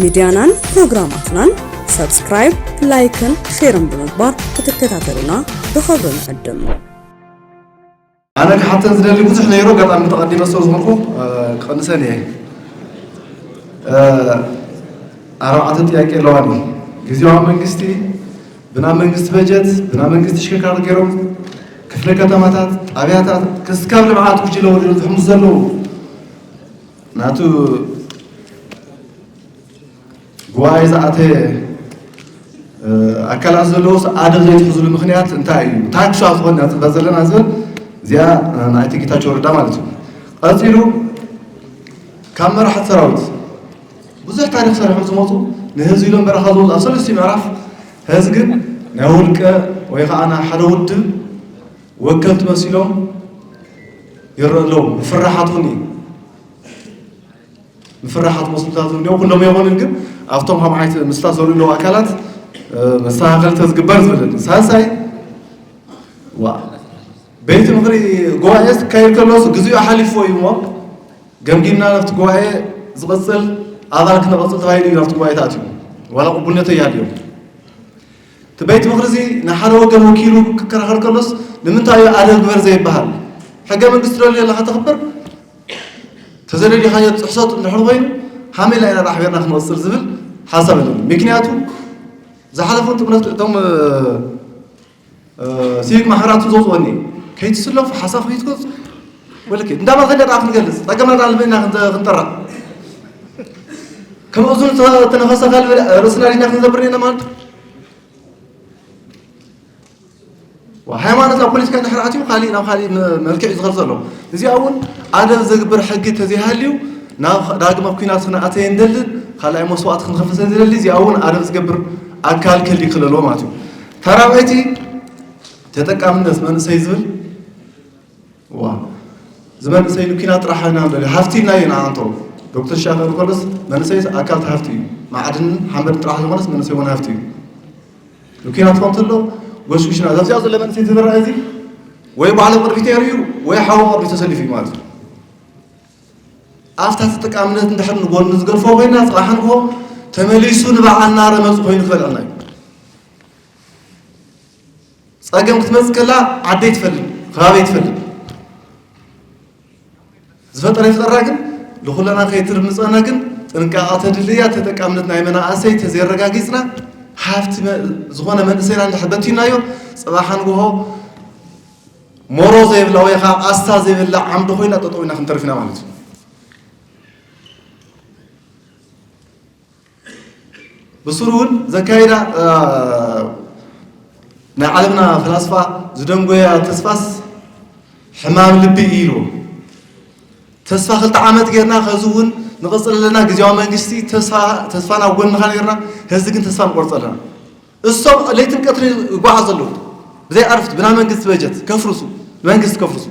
ሚድያናን ፕሮግራማትናን ሳብስክራይብ፣ ላይክን ሼርን ብምግባር ክትከታተሉና ብኽብሪ ንዕድም። ኣነ ክሓተን ዝደሊ ብዙሕ ነይሩ፣ ኣጋጣሚ ተቐዲመ ስለ ዝኾንኩ ክቐንሰን እየ። ኣርባዕተ ጥያቄ ኣለዋኒ። ግዜያዊ መንግስቲ ብናብ መንግስቲ በጀት ብናብ መንግስቲ ሽከርካሪ ገይሮም ክፍለ ከተማታት፣ ጣብያታት ክስካብ ልምዓት ጉጅለ ወሪዶም ዝሕምሱ ዘለዉ ናቱ ጉባኤ ዝኣተየ ኣካላት ዘለዎስ ኣደብ ዘይትሕዝሉ ምኽንያት እንታይ እዩ? እንታይ ክሻ ዝኾን ኢና ንፅበ ዘለና ዝብል እዚኣ ናይቲ ጌታቸው ረዳ ማለት እዩ። ቀፂሉ ካብ መራሕቲ ሰራዊት ብዙሕ ታሪክ ሰሪሖም ዝመፁ ንህዝቢ ኢሎም በረኻ ዝወፁ ኣብ ሰለስቲኡ ምዕራፍ ህዝቢ ግን ናይ ውልቀ ወይ ከዓ ናይ ሓደ ውድብ ወከልቲ መሲሎም ይረእ ኣለዉ። ምፍርራሓት እውን እዩ። ምፍርራሓት መስሉታት እውን እዮም። ኩሎም ኣይኮኑን ግን ኣብቶም ከም ዓይነት ምስታት ዘሉ ኣለዉ ኣካላት መስተኻኸሊ ተዝግበር ዝብል። ሳልሳይ ዋ ቤት ምኽሪ ጉባኤ ክካየድ ከሎስ ግዚኡ ሓሊፍዎ እዩ እሞ ገምጊምና ናብቲ ጉባኤ ዝቐፅል ኣባል ክነቐፅል ተባሂሉ እዩ ናብቲ ጉባኤ ተኣትዩ ዋላ ቅቡልነቶ ይሃልዮ። እቲ ቤት ምኽሪ እዚ ንሓደ ወገን ወኪሉ ክከራኸር ከሎስ ንምንታይ እዩ ኣደብ ግበር ዘይበሃል? ሕገ መንግስቲ ደልዮ ኣለካ ተኽብር ተዘደሊኻዮ ጥሕሶት እንድሕር ኮይኑ ሃመላ ኢና ኣሕቢርና ክንወፅል ዝብል ሓሳብ ኣለኒ። ምክንያቱ ዝሓለፉ ጥምረት እቶም ሲቪክ ማሕበራት ዘውፅወኒ ከይትስለፉ ሓሳብ ከይትገልፁ ወለኪ እንዳማ ከንዳ ጣፍ ንገልፅ ጸገምና ጣፍ ንበይና ክንጠራ ከም እዙን ተነፈሰ ካልበ ርእስና ዲና ክንዘብር ኢና ማለት ሃይማኖት ኣብ ፖለቲካ እንድሕር ኣትዩ ካሊእ ናብ ካሊእ መልክዕ እዩ ዝኸድ ዘሎ። እዚኣ እውን ኣደብ ዘግብር ሕጊ ተዘይሃልዩ ናብ ዳግመ ኲናት ክንኣተ የንደልን ካልኣይ መስዋእቲ ክንኸፍል ስለዝደሊ እዚኣ እውን ኣደብ ዝገብር ኣካል ክህል ክለልዎ ማለት እዩ። ተራባይቲ ተጠቃምነት መንእሰይ ዝብል ዋ ዝመንእሰይ ንኲናት ጥራሕ ኢና ንደልዮ ሃፍቲ ኢልና ኢና ኣንቶ ዶክተር ሻፈር ከሎስ መንእሰይስ ኣካል ሃፍቲ እዩ። ማዕድንን ሓመድ ጥራሕ ዝኾነስ መንእሰይ እውን ሃፍቲ እዩ። ንኲናት ክኾን ተሎ ጎሽጉሽና እዛ ኣብዚኣ ዘሎ መንእሰይ ዝረአ እዚ ወይ ባዕሉ ቅድሚት ነይሩ እዩ ወይ ሓው ቅድሚት ተሰሊፉ እዩ ማለት እዩ። ኣብታ ተጠቃምነት እንድሕር ንጎኒ ዝገድፎ ኮይና ፅባሕ ንግሆ ተመሊሱ ንባዕልና ረመፅ ኮይኑ ክበልዐና እዩ። ፀገም ክትመፅእ ከላ ዓደይ ትፈልጥ ከባበይ ትፈልጥ ዝፈጠረ ይፍጠራ ግን ንኩለና ከይትርምፀና ግን ጥንቃቐ ተድልያ ተጠቃምነት ናይ መናእሰይ ተዘየረጋጊፅና ሃፍቲ ዝኾነ መንእሰይና እንድሕር በቲናዮ ፅባሕ ንግሆ ሞሮ ዘይብላ ወይ ከዓ ቃስታ ዘይብላ ዓምዲ ኮይና ጠጠው ኢና ክንተርፍ ኢና ማለት እዩ። ብስሩ እውን ዘካየዳ ናይ ዓለምና ፈላስፋ ዝደንጎያ ተስፋስ ሕማም ልቢ እዩ ኢልዎ። ተስፋ ክልተ ዓመት ጌርና ከዚ እውን ንቐፅል ኣለና ግዜያዊ መንግስቲ ተስፋ ናብ ጎንኻ ኔርና ህዚ ግን ተስፋ ንቆርፅ ኣለና። እሶም ለይትን ቀትሪ ይጓዓዙ ዘለዉ ብዘይ ዕረፍቲ ብናይ መንግስቲ በጀት ከፍርሱ መንግስቲ ከፍርሱ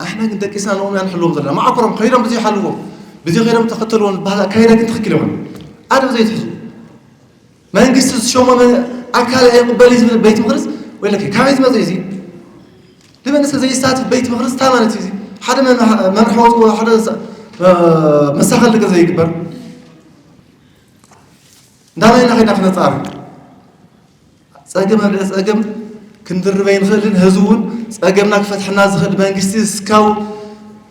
ኣሕና ግን ደቂስና ንኦም ኢና ንሕልዎም ዘለና ማዕኮሮም ከይዶም ብዚ ሓልዎም ብዚ ከይዶም ተኸተልዎም ዝበሃል ኣካይዳ ግን ትኽክል ይኾን ኣደብ ዘይትሕዙ መንግስቲ ዝሸሞ ኣካል ኣይቕበል እዩ ዝብል ቤት ምኽርስ ወይለከ ካበይ ዝመፀ እዚ ንመንእሰ ዘይሳትፍ ቤት ምኽርስ እንታይ ማለት እዩ ሓደ መምርሒ ወፅዎ ሓደ መሳኸል ነገር ዘይግበር እንዳበይና ከይና ክነፃርግ ፀገም ኣብ ልዕሊ ፀገም ክንድርበ ይንኽእልን ህዝቢ እውን ፀገምና ክፈትሐና ዝኽእል መንግስቲ እስካው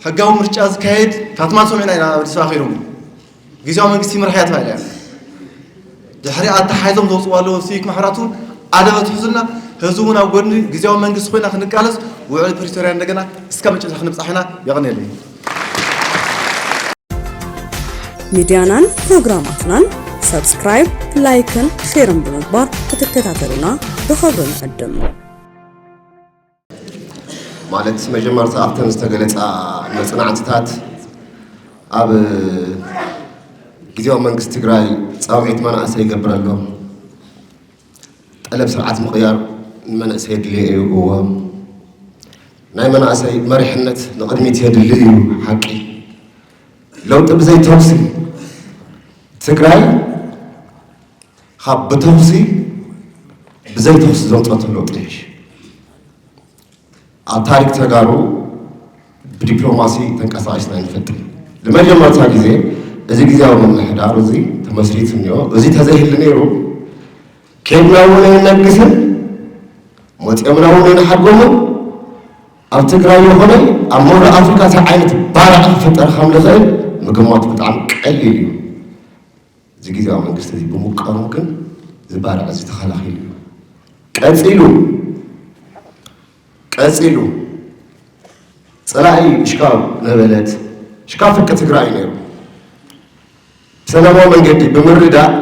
ሕጋዊ ምርጫ ዝካየድ ታትማት ሰሚዕና ኢና ኣብ ኣዲስ ኣበባ ከይዶም ግዜያዊ መንግስቲ ይምራሕ እያ ተባሂላ እያ ድሕሪ ኣተሓሒዞም ዘውፅኡ ኣለዉ ሲቪክ ማሕበራት እውን ኣደብ ኣትሕዙልና ህዝቢ እውን ኣብ ጎድኒ ግዜያዊ መንግስቲ ኮይና ክንቃለስ ውዕል ፕሪቶርያ እንደገና እስካብ መጨረሻ ክንብፃሕ ኢና የቐንየለይ ሚድያናን ፕሮግራማትናን ሳብስክራይብ፣ ላይክን ሼርን ብምግባር ክትከታተሉና ብኽብሪ ንዕድም። ማለት መጀመርታ ኣብተን ዝተገለፃ መፅናዕትታት ኣብ ግዜያዊ መንግስቲ ትግራይ ፃውዒት መናእሰይ ይገብር ኣሎ። ጠለብ ስርዓት ምቕያር ንመንእሰይ የድልዮ እዩ እዎ ናይ መናእሰይ መሪሕነት ንቕድሚት የድሊ እዩ ሓቂ ለውጢ ብዘይ ተኹሲ ትግራይ ካብ ብተኹሲ ብዘይ ተኹሲ ዘምፀቶ ለውጢ ይሕሽ ኣብ ታሪክ ተጋሩ ብዲፕሎማሲ ተንቀሳቂስና ይንፈልጥ ንመጀመርታ ግዜ እዚ ግዜያዊ ምምሕዳር እዚ ተመስሪቱ እኒኦ። እዚ ተዘይህሉ ነይሩ፣ ኬድና እውን ኣይነግስን፣ መፂኦምና እውን ኣይንሓድጎምን። ኣብ ትግራይ ይኹን ኣብ ምብራቕ ኣፍሪካ እንታይ ዓይነት ባርዕ ክፍጠር ከም ዝኽእል ምግማቱ ብጣዕሚ ቀሊል እዩ። እዚ ግዜያዊ መንግስቲ እዚ ብምቃሙ ግን እዚ ባርዕ እዚ ተኸላኺሉ እዩ። ቀፂሉ ቀፂሉ ፀላኢ ሽካብ ነበለት፣ ሽካብ ፍርቂ ትግራይ ነይሩ። ብሰላማዊ መንገዲ ብምርዳእ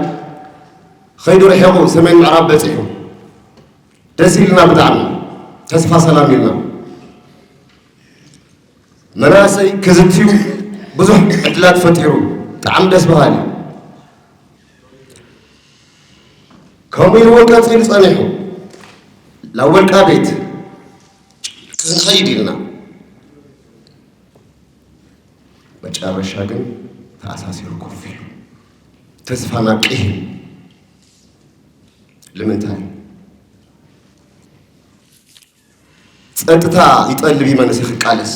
ኸይዱ ርሒቑ ሰሜን ምዕራብ በፂሑ። ደስ ኢልና ብጣዕሚ፣ ተስፋ ሰላም ኢልና። መናእሰይ ክዝትዩ ብዙሕ ዕድላት ፈጢሩ፣ ብጣዕሚ ደስ በሃሊ። ከምኡ ኢሉ እውን ቀፂሉ ፀኒሑ ናብ ወልቃ ቤት ክንኸይድ ኢልና፣ መጨረሻ ግን ተኣሳሲሩ ኮፍ ኢሉ፣ ተስፋና ቅሂም። ንምንታይ? ፀጥታ ይጠልብ እዩ መንእሰይ ክቃለስ።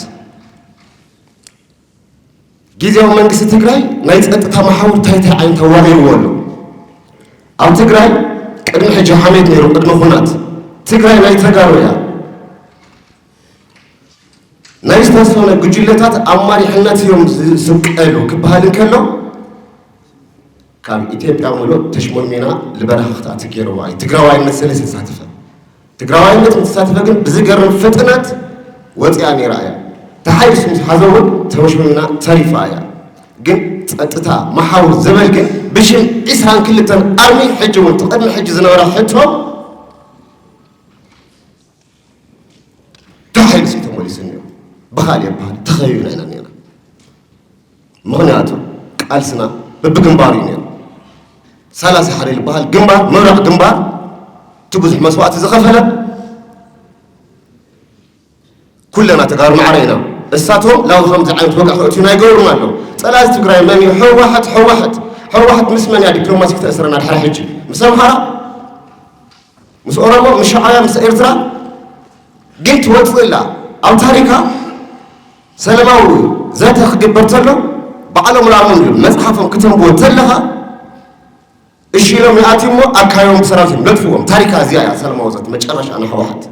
ግዜያዊ መንግስቲ ትግራይ ናይ ፀጥታ መሓውር እንታይ እንታይ ዓይነት ኣዋቒርዎ ኣሎ? ኣብ ትግራይ ቅድሚ ሕጂ ሓሜት ነይሩ፣ ቅድሚ ኹናት። ትግራይ ናይ ተጋሩ እያ። ናይ ዝተወሰነ ጉጅለታት ኣማሪሕነት እዮም ዝስቀሉ ክበሃል እንከሎ፣ ካብ ኢትዮጵያ ሙሉእ ተሽሞንሚና ልበረኻ ክትኣቲ ገይርዋ እዩ። ትግራዋይነት ስለ ዝተሳተፈ፣ ትግራዋይነት ምስ ተሳተፈ ግን ብዝገርም ፍጥነት ወፂኣ ነይራ እያ። ተሓይሱ ምስ ሓዘ እውን ተሽሞንሚና ተሪፋ እያ። ግን ፀጥታ መሓውር ዝበል ግን ብሽም ዒስራን ክልተን ኣርሚ ሕጂ እውን እቲ ቅድሚ ሕጂ ዝነበረ ሕቶ ተሓይሉ ሲ ተመሊሱ እኒኦ። ብኻልእ ይበሃል ተኸቢብና ኢና እኒአና። ምኽንያቱ ቃልስና በብግንባሩ እዩ ነይሩ። ሰላሳ ሓደ ዝበሃል ግንባር፣ ምብራቕ ግንባር፣ እቲ ብዙሕ መስዋእቲ ዝኸፈለ ኩለና ተጋሩ ማዕረ ኢና። እሳቶም ላው ከምዚ ዓይነት ወግዒ ክእትዩና ይገብሩና ኣለዉ። ጸላእቲ ትግራይ መን እዩ? ህወሓት፣ ህወሓት። ህወሓት ምስ መን እያ ዲፕሎማሲ ክተእስረና ድሕሪ ሕጂ? ምስ ኣምሓራ? ምስ ኦሮሞ፣ ምስ ሻዕብያ፣ ምስ ኤርትራ? ግን ትወጽእ ኣላ። ኣብ ታሪኻ ሰላማዊ ዘተ ክግበር ተሎ ባዕሎም ላሞም ኢሉ መጽሓፎም ክተንብቦ ተለኻ እሺ ኢሎም ይኣትዩ እሞ ኣካዮም ብሰራዊት እዮም ነጥፍዎም። ታሪካ እዚኣ እያ ሰላማዊ ዘተ መጨረሻ ንህወሓት።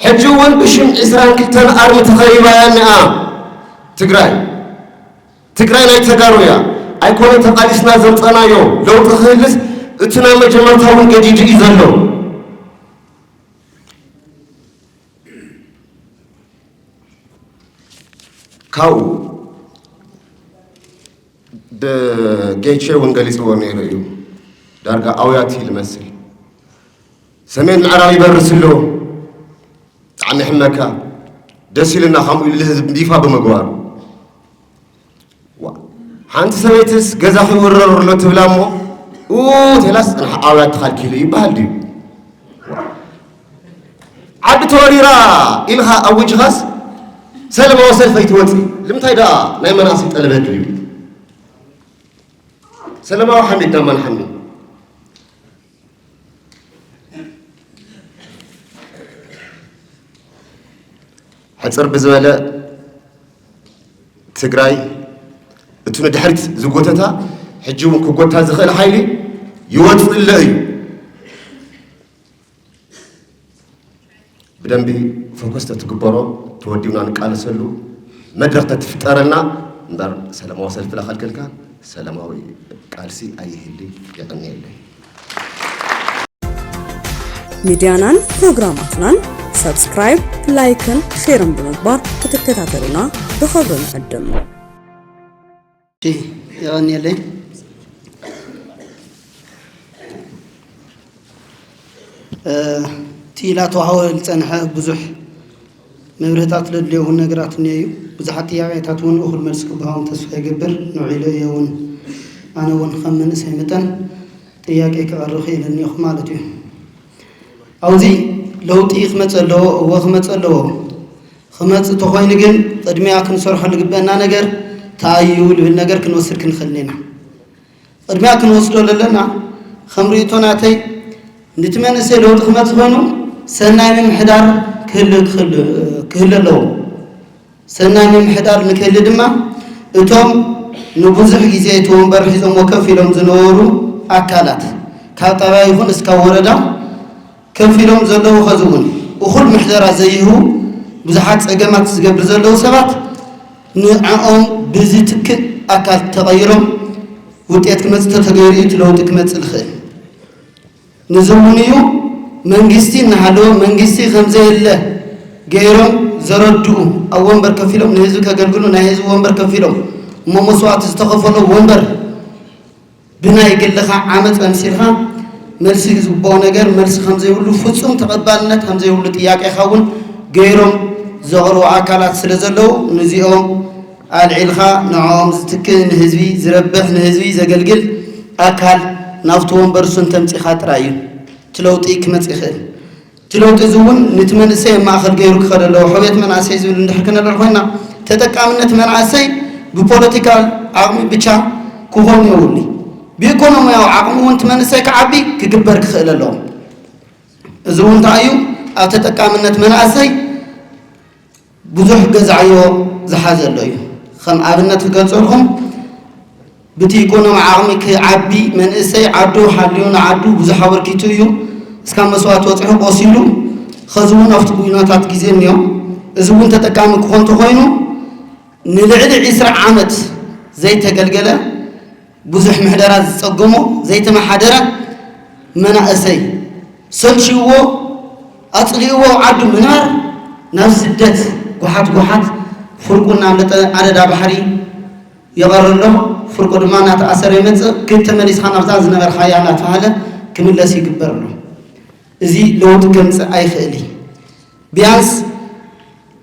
ሕጂ እውን ብሽም ዒስራን ክልተን ኣርሚ ተኸቢባ እያ እኒኣ ትግራይ። ትግራይ ናይ ተጋሩ እያ። ኣይኮነ ተቓሊስና ዘምፀናዮ ለውጢ ክህልስ እቲ ናይ መጀመርታ እውን ገዲዱ እዩ ዘሎ። ካብኡ ጌቼ እውን ገሊፅዎ ነይሩ እዩ። ዳርጋ ኣውያት እዩ ዝመስል። ሰሜን ምዕራብ ይበርስ ኣሎ። ብጣዕሚ ይሕመካ። ደስ ኢሉና ከምኡ ኢሉ ህዝብ ይፋ ብምግባሩ። ዋ፣ ሓንቲ ሰበይትስ ገዛ ክውረር ኣሎ ትብላ እሞ ኡ ተላስ ፅንሓ ኣውያት ተኻልኪሉ ይበሃል ድዩ? ዓዲ ተወሪራ ኢልኻ ኣዊጅኻስ ሰለማዊ ሰልፊ ኣይትወፅእ። ልምንታይ ደኣ ናይ መናእሰይ ጠለበት ድዩ? ሰለማዊ ሓሚድ ዳማን ሓሚድ ሕፅር ብዝበለ ትግራይ እቱ ንድሕሪት ዝጎተታ ሕጂ እውን ክጎታ ዝኽእል ሓይሊ ይወፅእ ኣሎ እዩ። ብደንቢ ፎከስ ተትግበሮ ተወዲብና ንቃለሰሉ መድረኽ ተትፍጠረልና እምበር ሰላማዊ ሰልፊ ላኸልከልካ ሰላማዊ ቃልሲ ኣይህሊ። የቐንየለይ። ሚድያናን ፕሮግራማትናን ሳብስክራይብ፣ ላይክን ሼርን ብምግባር ክትከታተሉና ብኽብሪ ንዕድም። የቐንየለይ። እቲ ኢላ ተዋህወ ዝፀንሐ ብዙሕ መብርህታት ለድልዮ እውን ነገራት እኒኦ እዩ። ብዙሓት ጥያቄታት እውን እኹል መልሲ ክበሃዎም ተስፋ ይገብር። ንዑ ኢለ እየ እውን ኣነ እውን ከም መንእሰይ መጠን ጥያቄ ክቐርብ ክእል እኒኦኹ ማለት እዩ። ኣብዚ ለውጢ ክመፀ ኣለዎ፣ እወ ክመፀ ኣለዎ። ክመፅእ ተኾይኑ ግን ቅድሚያ ክንሰርሖ ዝግበአና ነገር እንታይ እዩ ዝብል ነገር ክንወስድ ክንኽእል ኢና። ቅድሚያ ክንወስዶ ዘለና ከም ርእይቶ ናተይ ንቲ መንእሰይ ለውጢ ክመፅእ ኮይኑ ሰናይ ምምሕዳር ክህሉ ኣለዎ። ሰናይ ምምሕዳር ንክህሊ ድማ እቶም ንብዙሕ ግዜ እቲ ወንበር ሒዞምዎ ከፍ ኢሎም ዝነበሩ ኣካላት፣ ካብ ጣብያ ይኹን እስካብ ወረዳ ከፍ ኢሎም ዘለዉ፣ ኸዚ እውን እኹል ምሕደራ ዘይህቡ፣ ብዙሓት ጸገማት ዝገብር ዘለዉ ሰባት፣ ንዕኦም ብዝትክእ ኣካል ተቐይሮም ውጤት ክመጽእ ተተገይሩ እዩ እቲ ለውጢ ክመጽእ ዝኽእል። ንዚ እውን እዩ መንግስቲ እናሃለወ መንግስቲ ከም ዘየለ ገይሮም ዘረድኡ፣ ኣብ ወንበር ከፊሎም ንህዝቢ ከገልግሉ ናይ ህዝቢ ወንበር ከፊሎም እሞ መስዋእቲ ዝተኸፈሎ ወንበር ብናይ ግልኻ ዓመፅ ኣምሲልካ መልሲ ዝግብኦ ነገር መልሲ ከም ዘይብሉ፣ ፍጹም ተቐባልነት ከም ዘይብሉ ጥያቄኻ እውን ገይሮም ዘቕርቡ ኣካላት ስለ ዘለዉ፣ ንዚኦም ኣልዒልካ ንዕኦም ዝትክእ፣ ንህዝቢ ዝረብሕ፣ ንህዝቢ ዘገልግል ኣካል ናብቲ ወንበር እሱ እንተምፂኻ ጥራይ እዩ እቲ ለውጢ ክመፅእ ይኽእል። እቲ ለውጢ እዚ እውን ነቲ መንእሰይ ኣብ ማእኸል ገይሩ ክኸድ ኣለዎ። ሕውየት መናእሰይ ዝብል እንድሕር ክነልዕል ኮይና፣ ተጠቃምነት መናእሰይ ብፖለቲካል ዓቕሚ ብቻ ክኾን የብሉ። ብኢኮኖሚያዊ ዓቕሚ እውን እቲ መንእሰይ ክዓቢ ክግበር ክኽእል ኣለዎ። እዚ እውን እንታይ እዩ? ኣብ ተጠቃምነት መናእሰይ ብዙሕ ገዛዕዮ ዝሓዘ ኣሎ እዩ። ከም ኣብነት ክገልጸልኩም፣ ብቲ ኢኮኖሚ ዓቕሚ ክዓቢ መንእሰይ ዓዱ ሓልዩ ንዓዱ ብዙሕ ኣበርኪቱ እዩ። እስካብ መስዋእቲ በጺሑ ቆሲሉ፣ ኸዚ እውን ኣብቲ ኩናታት ግዜ እኒኦ። እዚ እውን ተጠቃሚ ክኾን ተኾይኑ፣ ንልዕሊ ዒስራ ዓመት ዘይተገልገለ፣ ብዙሕ ምሕደራ ዝጸገሞ፣ ዘይተመሓደረ መናእሰይ ሰልችዎ፣ ኣጽሊእዎ ዓዱ ምንባር፣ ናብ ስደት፣ ጓሓት ጓሓት፣ ፍርቁ እናምለጠ ኣደዳ ባሕሪ ይቐሪ ኣሎ። ፍርቁ ድማ እናተኣሰረ ይመጽእ። ክድ ተመሊስካ ናብዛ ዝነበርካያ እናተባህለ ክምለስ ይግበር ኣሎ። እዚ ለውጢ ከምጽእ ኣይኽእል እዩ። ቢያንስ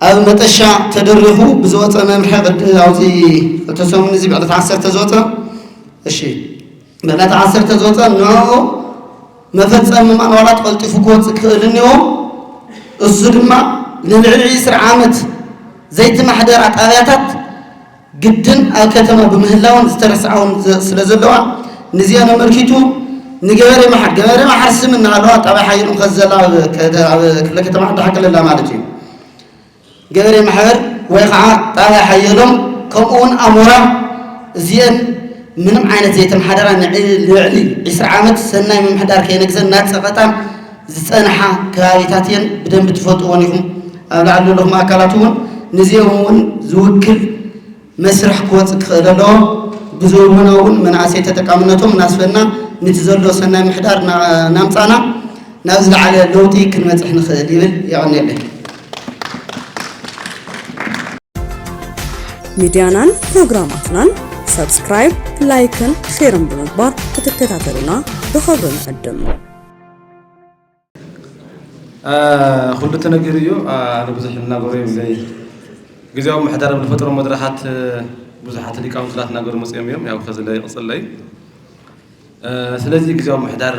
ኣብ መጠሻ ተደሪኹ ብዝወፀ መምርሒ፣ ቅድ-፣ ኣብዚ ክልተ ሰሙን እዚ ብዕለት ዓሰርተ ዝወፀ፣ እሺ፣ ብዕለት ዓሰርተ ዝወፀ ንዕኡ መፈፀሚ ማንዋላት ቀልጢፉ ክወፅእ ክኽእል እኒኦ። እሱ ድማ ንልዕሊ ዒስራ ዓመት ዘይተማሕደራ ጣብያታት ግድን ኣብ ከተማ ብምህላውን ዝተረስዓውን ዘ-፣ ስለ ዘለዋ፣ ንዚአን ኣመልኪቱ ንገበሬ ማሕበር፣ ገበሬ ማሕበር ስም እናሃለዋ ጣብያ ሓየሎም ከዚ ዘላ ኣብ ከተ-፣ ኣብ ክፍለ ከተማ ዓዲ ሓቂ ለላ ማለት እዩ። ገበሬ ማሕበር ወይ ከዓ ጣብያ ሓየሎም፣ ከምኡ እውን ኣሞራ፣ እዚአን ምንም ዓይነት ዘይተመሓደራ ንዕ-፣ ልዕሊ ዒስራ ዓመት ሰናይ ምምሕዳር ከየነግሰን እናፀቐጣ ዝፀንሓ ከባቢታት እየን። ብደንቢ ትፈልጥዎን ኢኹም። ኣብ ላዕሊ ዘለኹም ኣካላት እውን ንዚኦም እውን ዝውክል መስርሕ ክወፅእ ክኽእል ኣለዎ። ብዘይኮነ እውን መናእሰይ ተጠቃምነቶም እናስፈና፣ ነቲ ዘሎ ሰናይ ምሕዳር እና-፣ እናምፃና ናብ ዝለዓለ ለውጢ ክንበፅሕ ንኽእል ይብል። የቐንየለይ። ሚድያናን ፕሮግራማትናን ሰብስክራይብ፣ ላይክን ሼርን ብምግባር ክትከታተሉና ብኽብሪ ንዕድም። ኩሉ ተነጊሩ እዩ። ኣነ ብዙሕ እናገሩ የብለይ። ግዜያዊ ምሕዳር ኣብ ዝፈጥሮ መድረኻት ብዙሓት ሊቃውንቲ እናተናገሩ መፅኦም እዮም። ያው ከዚ ላይ ይቕፅል ላይ። ስለዚህ ግዜያዊ ምሕዳር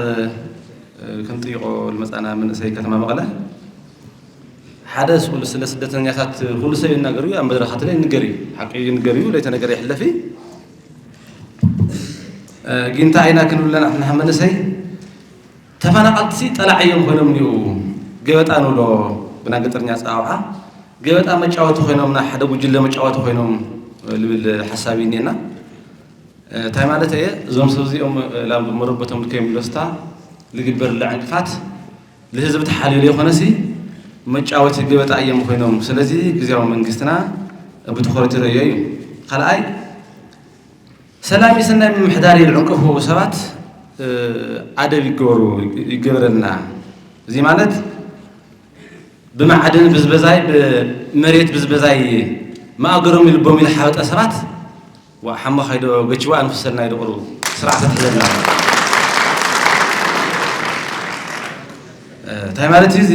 ክንጥይቆ ዝመፃና መንእሰይ ከተማ መቐለ ሓደ ስለ ስደተኛታት ኩሉ ሰብ ይናገር እዩ፣ ኣብ መድረኻት ላይ ይንገር እዩ። ሓቂ ይንገር እዩ፣ ለይተነገረ ይሕለፍ እዩ። ጊንታ ኣይና ክንብለና ንሕና መንእሰይ ተፈናቐልቲ ጠላዕ እዮም ኮይኖም እኒኡ። ገበጣ ንብሎ ብና ገጠርኛ ኣፀዋውዓ፣ ገበጣ መጫወቲ ኮይኖም፣ ናይ ሓደ ጉጅለ መጫወቲ ኮይኖም ልብል ሓሳብ እዩ እኒኤና። እንታይ ማለት እየ? እዞም ሰብ እዚኦም ናብ መረበቶም ከይምለሱታ ልግበር ለዕንቅፋት ልህዝቢ ተሓልዩ ዘይኮነሲ መጫወቲ ገበጣ እዮም ኮይኖም። ስለዚ ግዜያዊ መንግስትና ብትኹረት ይረዮ እዩ። ካልኣይ ሰላም ሰናይ ምምሕዳር ዝዕንቅፉ ሰባት ኣደብ ይገበሩ ይገበረልና። እዚ ማለት ብማዕድን ብዝበዛይ ብመሬት ብዝበዛይ ማእገሮም ይልቦም ኢሉ ሓበጠ ሰባት ዋ ሓመ ካይዶ ገችዋ ኣንፍሰልና ይደቕሩ ስርዓት ኣትሕዘልና። እንታይ ማለት እዩ እዚ?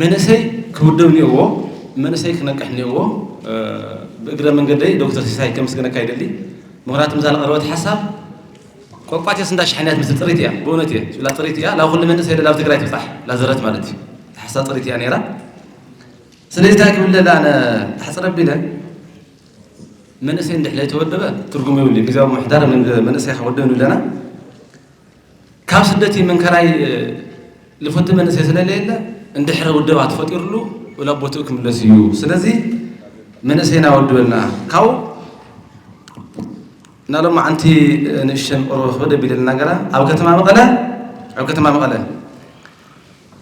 መንእሰይ ክውደብ እኒኦዎ፣ መንእሰይ ክነቅሕ እኒኦዎ። ብእግረ መንገደይ ዶክተር ሲሳይ ከምስግነካ ይደሊ። ምክንያቱ ምዛ ዝቐረበት ሓሳብ ቆቋቴስ እንዳ ሻሕንያ ትመስል ፅሪት እያ፣ ብእውነት እየ ዝብላ ፅሪት እያ። ላ ኩሉ መንእሰይ ደላ ኣብ ትግራይ ትብፃሕ ላዘረት ማለት እዩ። ሓሳብ ፅሪት እያ ነይራ። ስለዚ እንታይ ክብል ደላ ኣነ ኣሕፅር ኣቢለ መንእሰይ እንድሕር ዘይተወደበ ትርጉም የብሉ። ግዜያዊ ምምሕዳር መንእሰይ ከወደብ ንብለና ካብ ስደት መንከራይ ልፈቱ መንእሰይ ስለለየለ እንድሕር ውደባ ተፈጢሩሉ ናብ ቦትኡ ክምለስ እዩ። ስለዚ መንእሰይና ወድበልና ካብኡ እና ሎማዓንቲ ንእሽተን ቁሩብ ክብድ ኣቢለና ገራ ኣብ ከተማ መቐለ፣ ኣብ ከተማ መቐለ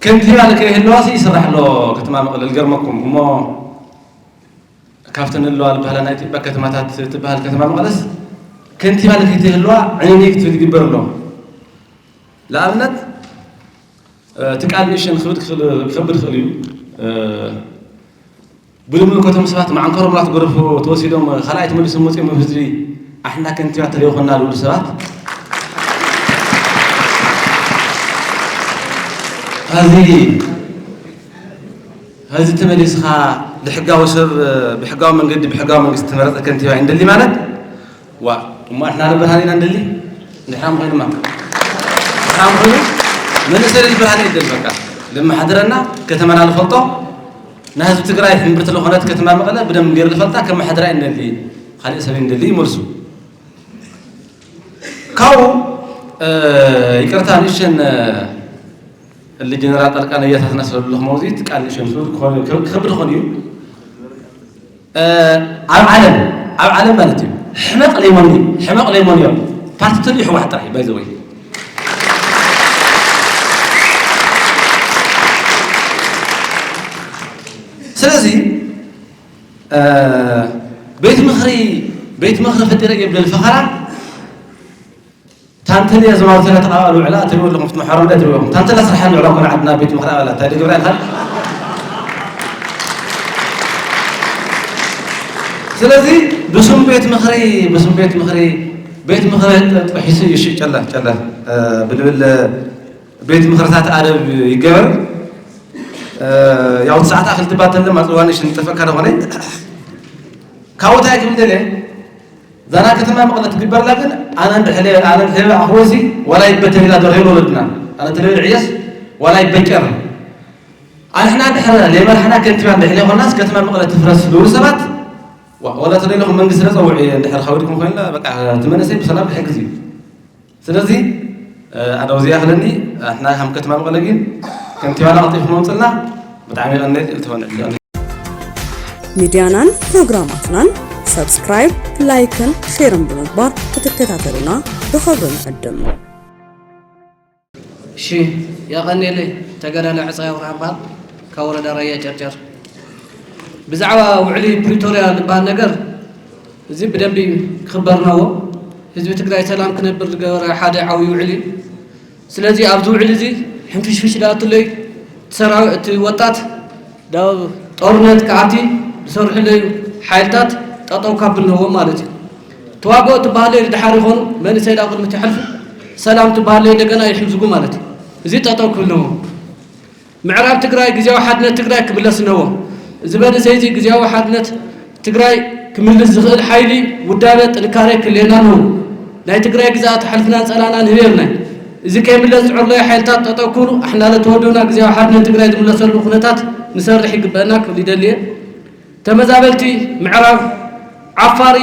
ከንቲባ ከይህልዋሲ ይስራሕ ኣሎ። ከተማ መቐለ ልገርመኩም እሞ ካብተን ኣለዋ ዝበሃላ ናይ ኢትዮጵያ ከተማታት ትበሃል ከተማ መቐለስ ከንቲባ ከይትህልዋ ዕንይንይ ክትብል ይግበር ኣሎ። ንኣብነት እቲ ቃል ንእሽተን ክብድ ክብል ክኸብድ ይኽእል እዩ። ብልምልኮቶም ሰባት መዓንከሮም ናት ጎደፎ ተወሲዶም ካልኣይ ተመልሶም መፅኦም ኣብ ህዝቢ ኣሕና ከንቲባ ተለይኾና ዝብሉ ሰባት ሀዚ ሀዚ ተመሊስኻ ብሕጋዊ ሰብ ብሕጋዊ መንገዲ ብሕጋዊ መንግስቲ ተመረፀ ከንቲባ እዩ እንደሊ ማለት ዋ እሞ ኣሕና ንብርሃን ኢና እንደሊ እንድሕራም ኮይኑማ እንድሕራም ኮይኑ መንእሰይ ብርሃን ይደል በቃ ልመሓድረና ከተማና ንፈልጦ ናይ ህዝቢ ትግራይ ሕምብርቲ ዝኾነት ከተማ መቐለ ብደም ገይር ዝፈልጣ ከመሓድራ ይደሊ ካልእ ሰብ ይደሊ ይመልሱ ካብኡ ይቅርታ ንእሽተን እሊ ጀነራል ጣልቃ ነያታትና ስለሉ ለኽመውዚ ትቃል ንእሽተን ክብል ክኸውን- ክኸብድ ኾን እዩ ኣብ ዓለም ኣብ ዓለም ማለት እዩ ሕመቕ ሌሞን እዩ ሕመቕ ሌሞን እዮም ፓርቲ ትልዩ ሕወሓት ጥራሕ እዩ ባይዘወይ ስለዚ ቤት ምኽሪ ቤት ምኽሪ ፈጢረ እየ ብለል ፈኸራ ታንተልያ ዝማውተላ ተቓባሉ ዕላ ትሪኡ ኣለኹም ፍትሞ ሓሮም እንታይ ትሪኡ ኣለኹም ታንተላ ስራሓ ንዕላ ኮነ ዓድና ቤት ምኽሪ ኣባላት እንታይ ግብራ ኢልካ ስለዚ ብስም ቤት ምኽሪ ብስም ቤት ምኽሪ ቤት ምኽሪ ጥሒሱ ይሽጨላ ጨላ ብልብል ቤት ምኽርታት ኣደብ ይገበር። ያው ሰዓት ኣክል ትባተለ ማፅዋንሽ ንጠፈካ ደኾነ ካብኡ እንታይ ክብል ደለ ዛና ከተማ መቐለ ትግበርላ ግን ኣነ እንድሕለ ኣነ እንድሕለ ኣኽወሲ ዋላ ይበተን ኢላ ደርሄ ወለድና ኣነ ተለብል ዕየስ ዋላ ይበጨር ኣንሕና እንድሕረ ለይመርሕና ከንቲባ እንድሕለ ይኾናስ ከተማ መቐለ ትፍረስ ዝብሉ ሰባት ወላ ተደለኹም መንግስቲ ነፀውዕ እንድሕር ካውድኩም ኮይንላ በቃ ትመነሰይ ብሰላም ክሕግዝ እዩ ስለዚ ኣነ ኣብዚ ይኣኽለኒ ኣሕና ከም ከተማ መቐለ ግን ከንቲባና ቀልጢፉ ክመምፅልና ብጣዕሚ የቐንየል ተወንዕል ሚድያናን ፕሮግራማትናን ሰብስክራይብ፣ ላይክን ሼርን ብምግባር ክትከታተሉና ብኽብሪ ንዕድም። እሺ፣ የቐንየለይ። ተጋዳላይ ዕፃ ይኹን ኣባል ካብ ወረዳ ራያ ጨርጨር። ብዛዕባ ውዕሊ ፕሪቶርያ ዝበሃል ነገር እዚ ብደንቢ ክኽበር ነዎ። ህዝቢ ትግራይ ሰላም ክነብር ዝገበረ ሓደ ዓብዪ ውዕሊ እዩ። ስለዚ ኣብዚ ውዕሊ እዚ ሕንፍሽፍሽ ዝኣትለይ እቲ ሰራዊ እቲ ወጣት ናብ ጦርነት ክኣቲ ዝሰርሕለዩ ሓይልታት ጠጠው ካብ ብልነዎም ማለት እዩ። ተዋግኦ ትበሃለይ ንድሓር ይኾኑ መንእሰይ ናብ ቅድሚት ይሓልፉ ሰላም ትበሃለይ እንደገና ይሕምዝጉ ማለት እዩ። እዚ ጠጠው ክብል ነዎም። ምዕራብ ትግራይ ግዜያዊ ሓድነት ትግራይ ክምለስ ነዎ። እዚ መንእሰይ እዚ ግዜያዊ ሓድነት ትግራይ ክምልስ ዝኽእል ሓይሊ ውዳበ ጥንካሬ ክልየና ነዎ። ናይ ትግራይ ግዝኣት ኣሕልፍና ንፀላእና ንህብ የብልናይ። እዚ ከይምለስ ዝዕርለዮ ሓይልታት ጠጠው ክብሉ ኣሕናለ ተወዲብና ግዜያዊ ሓድነት ትግራይ ዝምለሰሉ ኩነታት ንሰርሕ ይግበአና ክብል ይደሊ እየ። ተመዛበልቲ ምዕራብ ዓፋሪ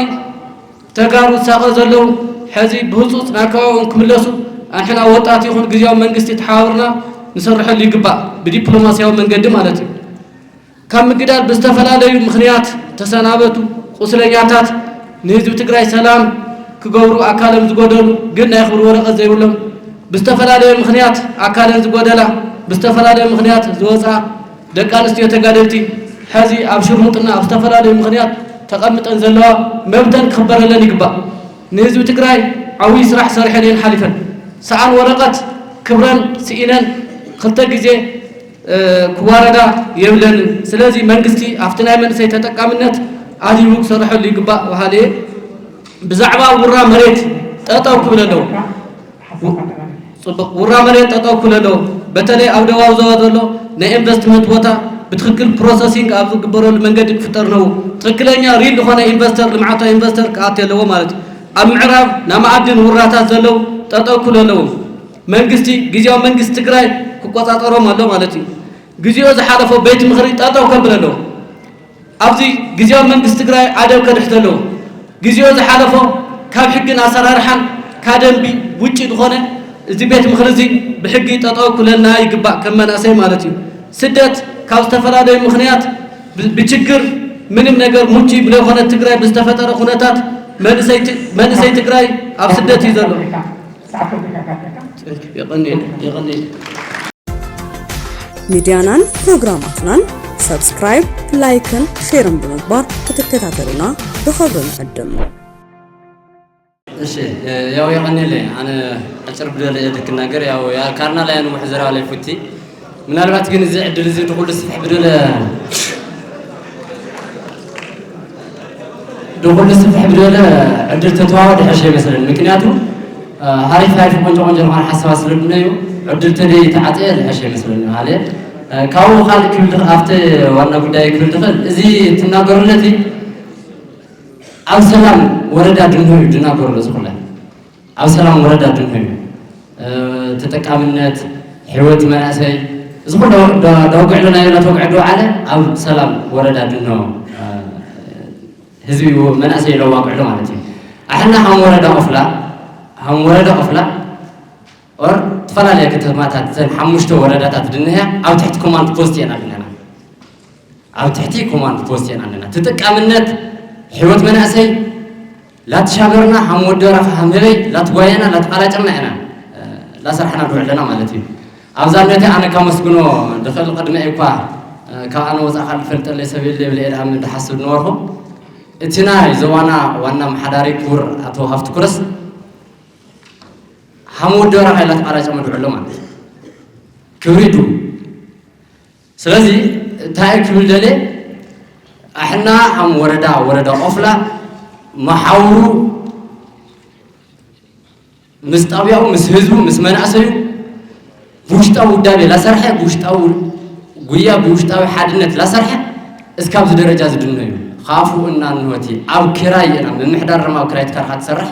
ተጋሩ ዝሳቐ ዘለዉ ሕዚ ብህፁፅ ናብ ከባቢኦም ክምለሱ ኣንሕና ወጣት ይኹን ግዝያዊ መንግስቲ ተሓባብርና ንሰርሐሉ ይግባእ ብዲፕሎማስያዊ መንገዲ ማለት እዩ። ካብ ምግዳል ብዝተፈላለዩ ምኽንያት ተሰናበቱ ቁስለኛታት ንህዝቢ ትግራይ ሰላም ክገብሩ ኣካሎም ዝጎደሉ ግን ናይ ክብሪ ወረቐት ዘይብሎም ብዝተፈላለዩ ምኽንያት ኣካለን ዝጎደላ ብዝተፈላለዩ ምኽንያት ዝወፃ ደቂ ኣንስትዮ ተጋደልቲ ሐዚ ኣብ ሽርሙጥና ኣብ ዝተፈላለዩ ምኽንያት ተቐምጠን ዘለዋ መብተን ክኽበረለን ይግባእ። ንህዝቢ ትግራይ ዓብዪ ስራሕ ሰሪሐን እየን ሓሊፈን። ሰኣን ወረቐት ክብረን ስኢነን ክልተ ግዜ ክዋረዳ የብለንን። ስለዚ መንግስቲ ኣብቲ ናይ መንእሰይ ተጠቃምነት ኣድሂቡ ክሰርሐሉ ይግባእ በሃሊ እየ። ብዛዕባ ውራ መሬት ጠጠው ክብል ኣለዎ። ፅቡቕ ውራ መሬት ጠጠው ክብል ኣለዎ። በተለይ ኣብ ደቡባዊ ዞባ ዘሎ ናይ ኢንቨስትመንት ቦታ ብትኽክል ፕሮሰሲንግ ኣብ ዝግበረሉ መንገዲ ክፍጠር ነዎ። ትኽክለኛ ሪል ዝኾነ ኢንቨስተር ልምዓታዊ ኢንቨስተር ክኣቲ ኣለዎ ማለት እዩ። ኣብ ምዕራብ ናይ መኣድን ውራታት ዘለዉ ጠጠው ክብሉ ኣለዎም። መንግስቲ ግዜያዊ መንግስቲ ትግራይ ክቆፃፀሮም ኣሎ ማለት እዩ። ግዜኡ ዝሓለፎ ቤት ምኽሪ ጠጠው ከብል ኣለዎ። ኣብዚ ግዜያዊ መንግስቲ ትግራይ ኣደብ ከድሕት ኣለዎ። ግዜኡ ዝሓለፎ ካብ ሕግን ኣሰራርሓን ካብ ደንቢ ውጪ ዝኾነ እዚ ቤት ምኽሪ እዚ ብሕጊ ጠጠው ክብለልና ይግባእ ከም መናእሰይ ማለት እዩ። ስደት ካብ ዝተፈላለዩ ምኽንያት ብ- ብችግር ምንም ነገር ምቹይ ብለይኮነ ትግራይ ብዝተፈጠረ ኩነታት መንእሰይ ት-፣ መንእሰይ ትግራይ ኣብ ስደት እዩ ዘሎ። የቐንየል፣ የቐንየል። ሚድያናን ፕሮግራማትናን ሰብስክራይብ፣ ላይክን ሼርን ብምግባር ክትከታተሉና ብኽብሪ ንዕድም። እሺ፣ ያው የቐንየለይ። ኣነ ኣጭር ብደለ እየ ድክናገር ያው ካርና ላይ ንውሕ ዘራባ ላይ ፉቲ ምናልባት ግን እዚ ዕድል እዚ ድኹሉ ስፍሕ ብደለ ድኹሉ ስፍሕ ብደለ ዕድል ተተዋወ ድሕሽ ይመስለኒ። ምክንያቱ ሃሪፍ ሃሪፍ ቆንጆ ቆንጆ ዝኾነ ሓሳባት ስለ ድነዩ ዕድል ተደይ ተዓፀየ ድሕሽ ይመስለኒ። ሃለ ካብኡ ካልእ ክብል ድኽ ኣብቲ ዋና ጉዳይ ክብል ድኽእል እዚ ትናገሩለት ኣብ ሰላም ወረዳ ድንሆ እዩ ድናገሩ ለዝኹለ ኣብ ሰላም ወረዳ ድንሆ እዩ። ተጠቃምነት ህይወት መናእሰይ እዚ ኩሉ ዳውግዕሎ ናይ ላ ተወግዐ ዓለ ኣብ ሰላም ወረዳ ድኖ ህዝቢ መናእሰይ ለዋግዕሎ ማለት እዩ። ኣሕና ሃም ወረዳ ኦፍላ ሃም ወረዳ ኦፍላ ኦር ትፈላለየ ከተማታት ዘን ሓሙሽተ ወረዳታት ድንያ ኣብ ትሕቲ ኮማንድ ፖስት የና ድነና ኣብ ትሕቲ ኮማንድ ፖስት የና ኣለና። ተጠቃምነት ህይወት መናእሰይ ላትሻገርና ሃም ወደራ ሃም ህበይ ላትጓየና ላትቃላጨምና ኢና ላሰርሕና ድውዕ ኣለና ማለት እዩ። ኣብዛ ነቲ ኣነ ካመስግኖ ድኽእል ቅድመ እኳ ካብ ኣነ ወፃእ ካል ዝፈልጠለይ ሰብ የለ የብለ ኤድኣም ድሓስብ ነበርኹ። እቲ ናይ ዘዋና ዋና መሓዳሪ ክቡር ኣቶ ሃፍቲ ኩረስ ሃም ወደራ ላትቃላጨመ ድውዕ ኣሎ ማለት እዩ። ክብሪ ዱ ስለዚ እንታይ ክብል ደለ ኣሕና ኣም ወረዳ ወረዳ ቆፍላ መሓውሩ ምስ ጣብያኡ ምስ ህዝቡ ምስ መናእሰዩ ብውሽጣዊ ውዳቤ ላሰርሐ ብውሽጣዊ ጉያ ብውሽጣዊ ሓድነት ላሰርሐ እስካብዚ ደረጃ ዝድነዩ ካፉ እና ንወቲ ኣብ ክራይ ኢና ምምሕዳር ድማ ኣብ ክራይ ትካልካ ትሰርሕ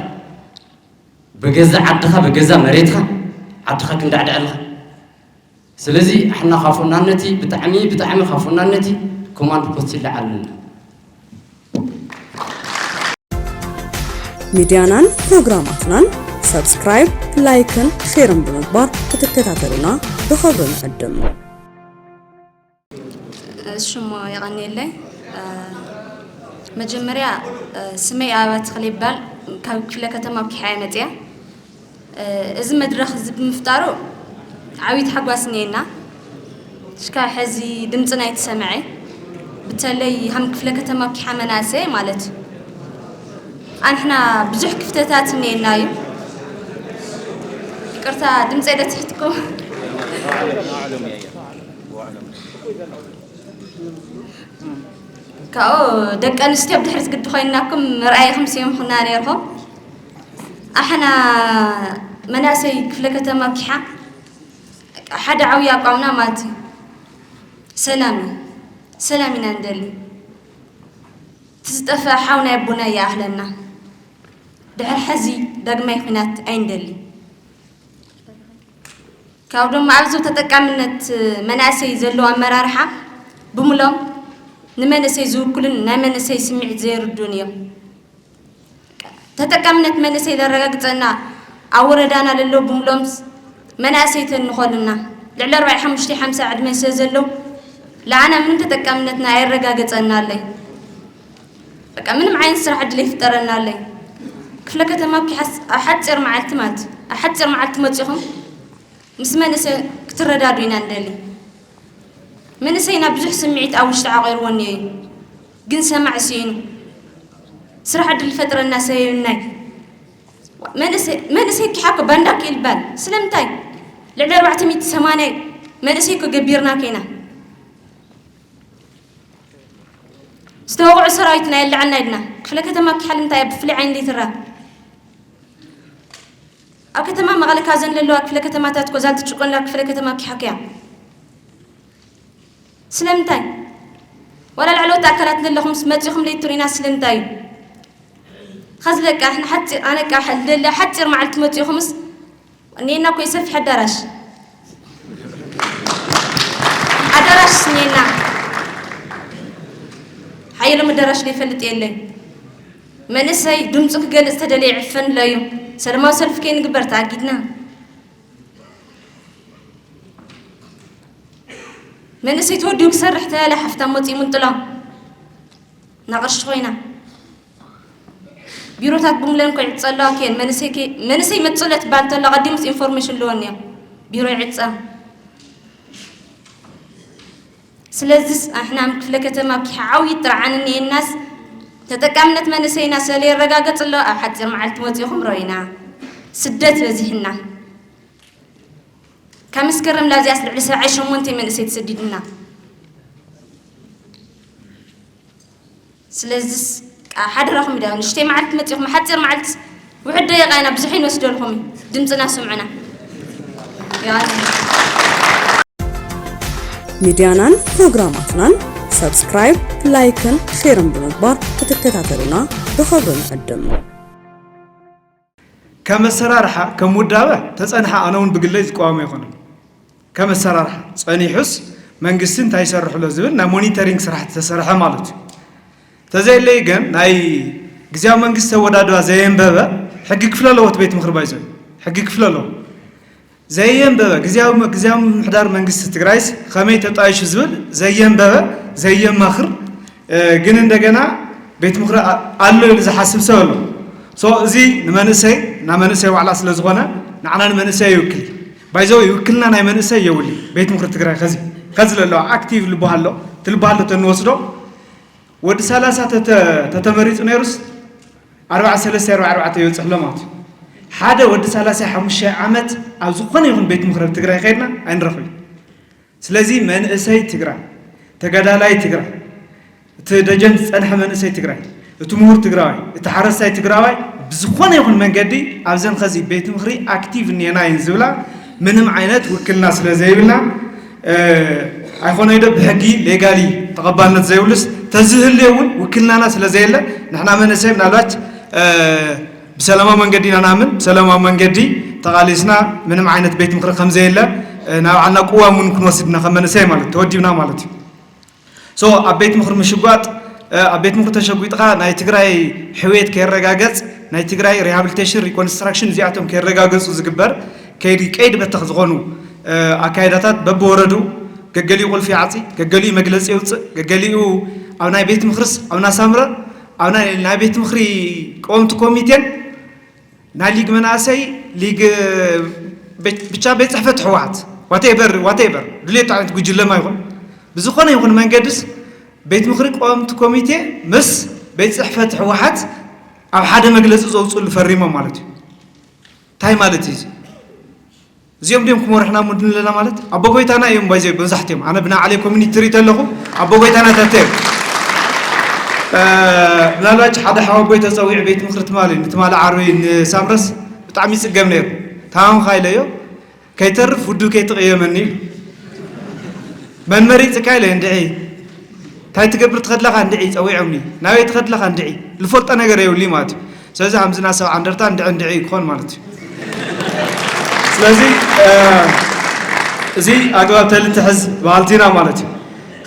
ብገዛ ዓድኻ ብገዛ መሬትካ ዓድኻ ክንዳዕዳዕልኻ ስለዚ ኣሕና ካፉናነቲ ብጣዕሚ ብጣዕሚ ካፉናነቲ ኮማንድ ፖስት ይለዓል። ሚድያናን ፕሮግራማትናን ሰብስክራይብ፣ ላይክን ሼርን ብምግባር ክትከታተሉና ብኽብሪ ንዕድም። ሽሞ የቐንየለይ። መጀመርያ ስመይ ኣበባ ተኽለ ይባል። ካብ ክፍለ ከተማ ኣብ ኪሓ እየ መፅያ። እዚ መድረኽ እዚ ብምፍጣሩ ዓብዪ ታሕጓስ እኒኤና። ሽካ ሕዚ ድምፅና ኣይተሰምዐ። ብተለይ ሃም ክፍለ ከተማ ኪሓ መናእሰይ ማለት እዩ። ኣንሕና ብዙሕ ክፍተታት እኒኤና እዩ። ይቅርታ ድምፀይ ዶ ትሕትኩም? ካብኡ ደቂ ኣንስትዮ ብድሕሪት ግዲ ኮይንናኩም ምርኣይኹም ስዮምኹና ነይርኹም። ኣሕና መናእሰይ ክፍለ ከተማ ኪሓ ሓደ ዓብዪ ኣቋምና ማለት እዩ ሰላም እዩ። ሰላም ኢና ንደሊ። እቲ ዝጠፍአ ሓውና ኣቦና ይኣኽለና። ድሕሪ ሕዚ ዳግማይ ኲናት ኣይንደሊ። ካብ ዶም ኣብዚ ተጠቃምነት መናእሰይ ዘለዎ ኣመራርሓ ብምሎም ንመንእሰይ ዝውክሉን ናይ መንእሰይ ስምዒት ዘይርዱን እዮም። ተጠቃምነት መንእሰይ ዘረጋግፀና ኣብ ወረዳና ለለው ብምሎምስ መናእሰይ ተንኾልና ልዕሊ ኣርባዕተ ሓሙሽተ ሓምሳ ዕድመ ስለ ዘለው ለዓና ምንም ተጠቃምነትና ኣየረጋገፀና ኣለይ። በቃ ምንም ዓይነት ስራሕ ዕድል ይፍጠረና ኣለይ። ክፍለ ከተማ ኣብ ሓፂር መዓልቲ ማለት ኣብ ሓፂር መዓልቲ መፂኹም ምስ መንእሰይ ክትረዳዱ ኢና ንደሊ። መንእሰይና ብዙሕ ስምዒት ኣብ ውሽጢ ዓቒርዎ እኒኦ እዩ፣ ግን ሰማዕ ስኢኑ። ስራሕ ዕድል ፈጥረና ሰበይብናይ መንእሰይ ኪሓ እኮ ባንዳ እኮ ይልባል። ስለምንታይ ልዕሊ ኣርባዕተ ሚእቲ ሰማንያ መንእሰይ እኮ ገቢርና ከይና ዝተወቕዑ ሰራዊትና የለዓልና ኢድና። ክፍለ ከተማ ኪሓ ልምንታይ እያ ብፍሉይ ዓይኒ ዘይትረኣ? ኣብ ከተማ መቐለ ካብ ዘን ዘለዋ ክፍለ ከተማታት እኮ እዛ ትጭቆንላ ክፍለ ከተማ ኪሓ እኮ እያ። ስለምንታይ ዋላ ላዕለዎት ኣካላት ዘለኹምስ መፂኹም ለይትሪና ስለምንታይ እዩ? ኸዚ በቃ ኣነ ቃ ልደሊ ሓፂር መዓልቲ መፂኹምስ እኔና እኮ የሰፊሕ ኣዳራሽ ኣዳራሽ እኔና ሓየሎም ኣዳራሽ ዘይፈልጥ የለይ። መንእሰይ ድምፁ ክገልፅ ተደለየ ይዕፈን ኣሎ እዩ። ሰለማዊ ሰልፊ ከይንግበር ተኣጊድና። መንእሰይ ተወዲኡ ክሰርሕ ተባለ ሓፍታም ወፂኡ ምንጥሎ ናቕርሺ ኮይና ቢሮታት ብምለን እኮ ይዕጸ ኣለዋ። ከን መንእሰይ ከ-፣ መንእሰይ መጽእ ኣሎ ትባል ተሎ ቀዲሙስ ኢንፎርሜሽን ኣለወን እዮም። ቢሮ ይዕጸ። ስለዚስ ኣሕና ኣብ ክፍለ ከተማ ኣብ ኪሓ ዓብዪ ጥርዓን እኒኤናስ ተጠቃምነት መንእሰይና ስለይረጋገጽ ኣሎ ኣብ ሓጺር መዓልቲ ወጺኹም ረኢና። ስደት በዚሕና። ካብ መስከረም ላዚያስ ልዕሊ ሰብዓይ ሸሞንተ መንእሰይ ተሰዲድና። ስለዚስ ሓደራኹም ዳ ንሽተይ መዓልቲ መጺኹም ሓጺር መዓልቲ ውሕድ ደቂቃ ኢና ብዙሕ ይንወስደልኹም እዩ። ድምፅና ስምዑና። ይቐንየልና። ሚድያናን ፕሮግራማትናን ሳብስክራይብ፣ ላይክን ሼርን ብምግባር ክትከታተሉና ብኽብሪ ንዕድም። ከም ኣሰራርሓ ከም ውዳበ ተፀንሐ ኣነ እውን ብግለይ ዝቃወሞ ኣይኮነን። ከም ኣሰራርሓ ፀኒሑስ መንግስቲ እንታይ ይሰርሕ ኣሎ ዝብል ናይ ሞኒተሪንግ ስራሕ ተሰርሐ ማለት እዩ። ተዘየለይ ግን ናይ ግዝያዊ መንግስቲ ኣወዳድባ ዘየንበበ ሕጊ ክፍለ ኣለዎ እቲ ቤት ምኽሪ ባይዞ ሕጊ ክፍለ ኣለዎ። ዘየንበበ ግዝያዊ ግዝያዊ ምምሕዳር መንግስቲ ትግራይስ ከመይ ተጣይሹ ዝብል ዘየንበበ ዘየማኽር ግን እንደገና ቤት ምኽሪ ኣሎ ኢሉ ዝሓስብ ሰብ ኣሎ። So እዚ ንመንእሰይ እና መንእሰይ ዋዕላ ስለ ዝኾነ ንዓና ንመንእሰይ ይውክል። ባይዘው ይውክልና ናይ መንእሰይ የውሊ ቤት ምኽሪ ትግራይ ከዚ ከዚ ለለዋ ኣክቲቭ ልበሃሎ ትልበሃሎ ተንወስዶ ወዲ ሰላሳ ተተመሪፁ ነይሩስ ኣርባዓ ሰለስተ ኣርባዓ ኣርባዕተ ይበፅሕ ኣሎ ማለት እዩ። ሓደ ወዲ ሰላሳ ሓሙሽተ ዓመት ኣብ ዝኾነ ይኹን ቤት ምኽሪ ኣብ ትግራይ ከይድና ኣይንረኽብን። ስለዚ መንእሰይ ትግራይ፣ ተጋዳላይ ትግራይ፣ እቲ ደጀን ዝፀንሐ መንእሰይ ትግራይ፣ እቲ ምሁር ትግራዋይ፣ እቲ ሓረስታይ ትግራዋይ ብዝኾነ ይኹን መንገዲ ኣብዘን ኸዚ ቤት ምኽሪ ኣክቲቭ እኒአና እየን ዝብላ ምንም ዓይነት ውክልና ስለ ዘይብልና ኣይኮነይ ዶ ብሕጊ ሌጋሊ ተቐባልነት ዘይብሉስ ተዝህልዮ እውን ውክልናና ስለ ዘየለ ንሕና መንእሰይ ምናልባት ብሰላማዊ መንገዲ ኢና ንኣምን ብሰላማዊ መንገዲ ተቓሊስና ምንም ዓይነት ቤት ምኽሪ ከም ዘየለ ናብ ዓልና ቅዋም እውን ክንወስድ ኢና ከም መንእሰይ ማለት ተወዲብና ማለት እዩ። So ኣብ ቤት ምኽሪ ምሽጓጥ ኣብ ቤት ምኽሪ ተሸጒጥኻ ናይ ትግራይ ሕውየት ከይረጋገፅ ናይ ትግራይ rehabilitation reconstruction እዚኣቶም ከይረጋገፁ ዝግበር ከይዲ ቀይዲ በተኽ ዝኾኑ ኣካይዳታት በብወረዱ ገገሊኡ ቁልፊ ይዓፂ፣ ገገሊኡ መግለፂ የውፅእ፣ ገገሊኡ ኣብ ናይ ቤት ምኽርስ ኣብ ናሳምረ ኣብ ናይ ቤት ምኽሪ ቀወምቲ ኮሚቴን ናይ ሊግ መናእሰይ ሊግ ብቻ ቤት ፅሕፈት ህወሓት whatever whatever ድሌቱ ዓይነት ጉጅለማ ይኹን ብዝኾነ ይኹን መንገድስ ቤት ምኽሪ ቀወምቲ ኮሚቴ ምስ ቤት ፅሕፈት ህወሓት ኣብ ሓደ መግለፂ ዘውፅእሉ ፈሪሞም ማለት እዩ። እንታይ ማለት እዩ? እዚኦም ድዮም ክመርሑና ምድን ኣለና ማለት ኣቦ ጎይታና እዮም ባይዘ መብዛሕትኦም ኣነ ብናዕለይ ኮሚኒቲ ትሪት ኣለኹ ኣቦ ጎይታና ተተ እዮም። ምናልባት ሓደ ሓወቦይ ተፀዊዑ ቤት ምኽሪ ትማሊ ንትማሊ ዓርቢ ንሳምረስ ብጣዕሚ ይፅገም ነይሩ። ታማምኻ ኢለዮ ከይተርፍ ውድብ ከይትቕየመኒ ኢሉ። መን መሪፅካ ኢለ እንድዒ እንታይ ትገብር ትኸድለኻ እንድዒ ፀዊዖምኒ ናበይ ትኸድለኻ እንድዒ ልፈልጦ ነገር የብሉይ ማለት እዩ። ስለዚ ከምዚ ናብ ሰብ ዓንደርታ እንድዒ እንድዒ ክኾን ማለት እዩ። ስለዚ እዚ ኣግባብ ተልትሕዝ በሃልቲና ማለት እዩ።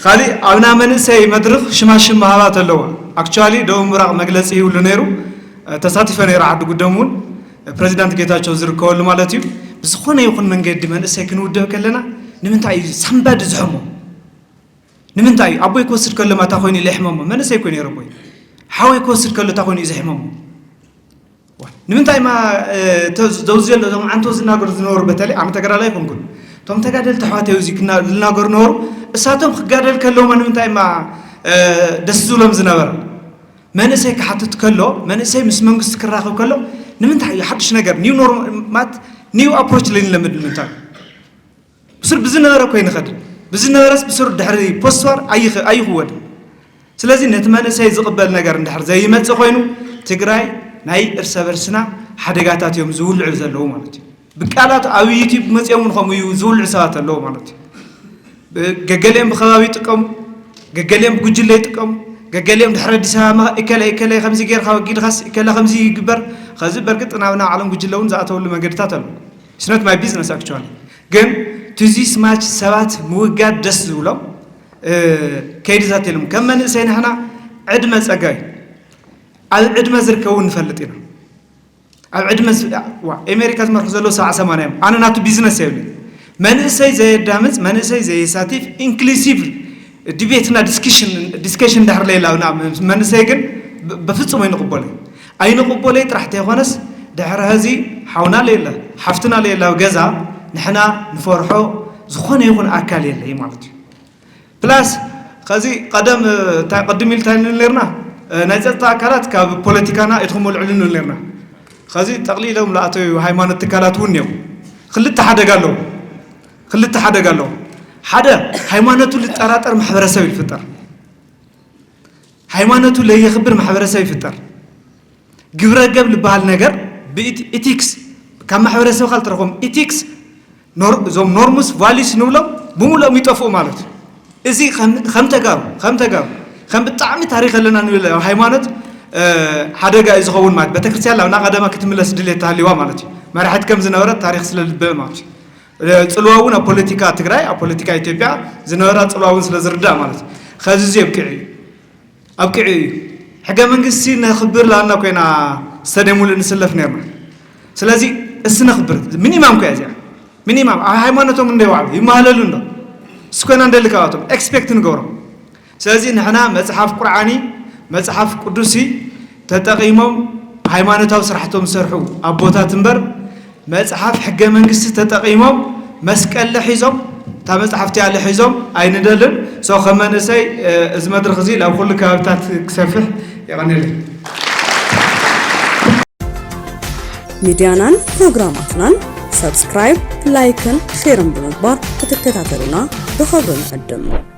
ካሊእ ኣብና መንእሰይ መድርኽ ሽማሽም መሃባት ኣለዎ። ኣክቹዋሊ ደቡብ ምብራቕ መግለፂ ይብሉ ነይሩ ተሳቲፈ ነይሩ ዓዲ ጉደም እውን ፕሬዚዳንት ጌታቸው ዝርከበሉ ማለት እዩ። ብዝኾነ ይኹን መንገዲ መንእሰይ ክንውድብ ከለና ንምንታይ እዩ ሳምባዲ ዝሕሞ? ንምንታይ እዩ ኣቦይ ክወስድ ከሎ ማታ ኮይኑ ለሕመሞ መንእሰይ ኮይኑ ነይሩ ኣቦይ ሓወይ ክወስድ ከሎ እታ ኮይኑ እዩ ዘሕመሞ? ንምንታይ ማ ዘውዝዮ ኣሎ እዞም ዓንቶ ዝናገሩ ዝነበሩ በተለይ ኣነ ተጋዳላይ ኣይኮንኩን እቶም ተጋደልቲ ኣሕዋተይ እዚ ዝናገሩ ነበሩ እሳቶም ክጋደል ከለውማ ንምንታይ ማ ደስ ዝብሎም ዝነበረ መንእሰይ ክሓትት ከሎ መንእሰይ ምስ መንግስቲ ክራኸብ ከሎ ንምንታይ እዩ ሓድሽ ነገር ኒው ኖርማት ኒው ኣፕሮች ለንለምድ ንምንታይ ብስር ብዝነበረ እኮ ይንኸድን ብዝነበረስ ብስር ድሕሪ ፖስትዋር ኣይኽወድን። ስለዚ ነቲ መንእሰይ ዝቕበል ነገር እንድሕር ዘይመጽእ ኮይኑ ትግራይ ናይ እርሰ በርስና ሓደጋታት እዮም ዝውልዑ ዘለዉ ማለት እዩ። ብቃላት ኣብ ዩቲዩብ መፅኦም እውን ከምኡ እዩ ዝውልዑ ሰባት ኣለዉ ማለት እዩ። ገገሊኦም ብከባቢ ይጥቀሙ፣ ገገሊኦም ብጉጅለ ይጥቀሙ፣ ገገሊኦም ድሕሪ ኣዲስ ኣበባ እከለ እከለ ከምዚ ጌርካ ወጊድካስ እከለ ከምዚ ይግበር ከዚ በርግጥ ናብ ናብ ዓለም ጉጅለ እውን ዝኣተወሉ መንገድታት ኣሎ። It's not my business actually ግን to this much ሰባት ምውጋድ ደስ ዝብሎም ከይድታት የለም ከም መንእሰይ ንሕና ዕድመ ፀጋ እዩ ኣብ ዕድመ ዝርከቡ ንፈልጥ ኢና ኣብ ዕድመ ዋ ኤሜሪካ ዝመርሑ ዘለዉ ሰብዓ ሰማንያ እዮም ኣነ ናቱ ቢዝነስ የብለ መንእሰይ ዘየዳምፅ መንእሰይ ዘየሳቲፍ inclusive debate እና discussion discussion እንዳሕር ለየላ መንእሰይ ግን በፍፁም ኣይንቕበሎ ኣይንቕበሎይ ጥራሕ ተይኮነስ፣ ድሕሪ ሀዚ ሓውና ለየለ፣ ሓፍትና ለየለ ኣብ ገዛ ንሕና ንፈርሖ ዝኾነ ይኹን ኣካል የለ እዩ ማለት እዩ። ፕላስ ከዚ ቀደም፣ እ፣ እንታይ ቅድም ኢልታ ንብል ነርና፣ እ፣ ናይ ጸጥታ ኣካላት ካብ ፖለቲካና ኢትኩም ልዕሉ ንብል ነርና። ከዚ ጠቕሊሎም ለኣተዩ ሃይማኖት ትካላት እውን እዮም። ክልተ ሓደጋ ኣለዎ። ክልተ ሓደጋ ኣለዎ። ሓደ፣ ሃይማኖቱ ልጠራጠር ማሕበረሰብ ይፍጠር። ሃይማኖቱ ለየኽብር ማሕበረሰብ ይፍጠር። ግብረ ገብ ዝበሃል ነገር ብኢቲክስ ካብ ማሕበረሰብ ካልትረኸም ኢቲክስ፣ እዞም ኖርምስ ቫሊስ ንብሎም ብምሉኦም ይጠፍኡ ማለት እዩ። እዚ ከም ተጋሩ ከም ተጋሩ ከም ብጣዕሚ ታሪክ ኣለና ንብል ሃይማኖት ሓደጋ እዩ ዝኸውን ማለት፣ ቤተክርስትያን ናብ ናቀደማ ክትምለስ ድሌት ተሃልዋ ማለት እዩ። መራሕት ከም ዝነበረት ታሪክ ስለ ልብእ ማለት እዩ። ጽልዋ እውን ኣብ ፖለቲካ ትግራይ፣ ኣብ ፖለቲካ ኢትዮጵያ ዝነበራ ጽልዋ እውን ስለ ዝርዳእ ማለት እዩ። ከዚ እዚ ኣብቅዕ እዩ። ኣብቅዕ እዩ። ሕገ መንግስቲ ነኽብር ላና ኮይና ስተደሙሉ ንስለፍ ነርና። ስለዚ እስ ነኽብር ሚኒማም ኮያ እዚኣ። ሚኒማም ኣብ ሃይማኖቶም እንደ ይዋዕሉ ይመሃለሉ እንዶ እስ ኮይና እንደልካባቶም ኤክስፔክት ንገብሮም። ስለዚ ንሕና መጽሓፍ ቁርዓኒ መጽሓፍ ቅዱሲ ተጠቒሞም ሃይማኖታዊ ስራሕቶም ዝሰርሑ ኣቦታት እምበር መጽሓፍ ሕገ መንግስቲ ተጠቒሞም መስቀል ሒዞም እታ መጽሓፍቲ ኣለ ሒዞም ኣይንደልን። ሶ ከመንእሰይ እዚ መድረክ እዚ ናብ ኩሉ ከባብታት ክሰፍሕ የቐንየለይ። ሚድያናን ፕሮግራማትናን ሰብስክራይብ፣ ላይክን ሼርን ብምግባር ክትከታተሉና ብኸብሪ ንዕድም።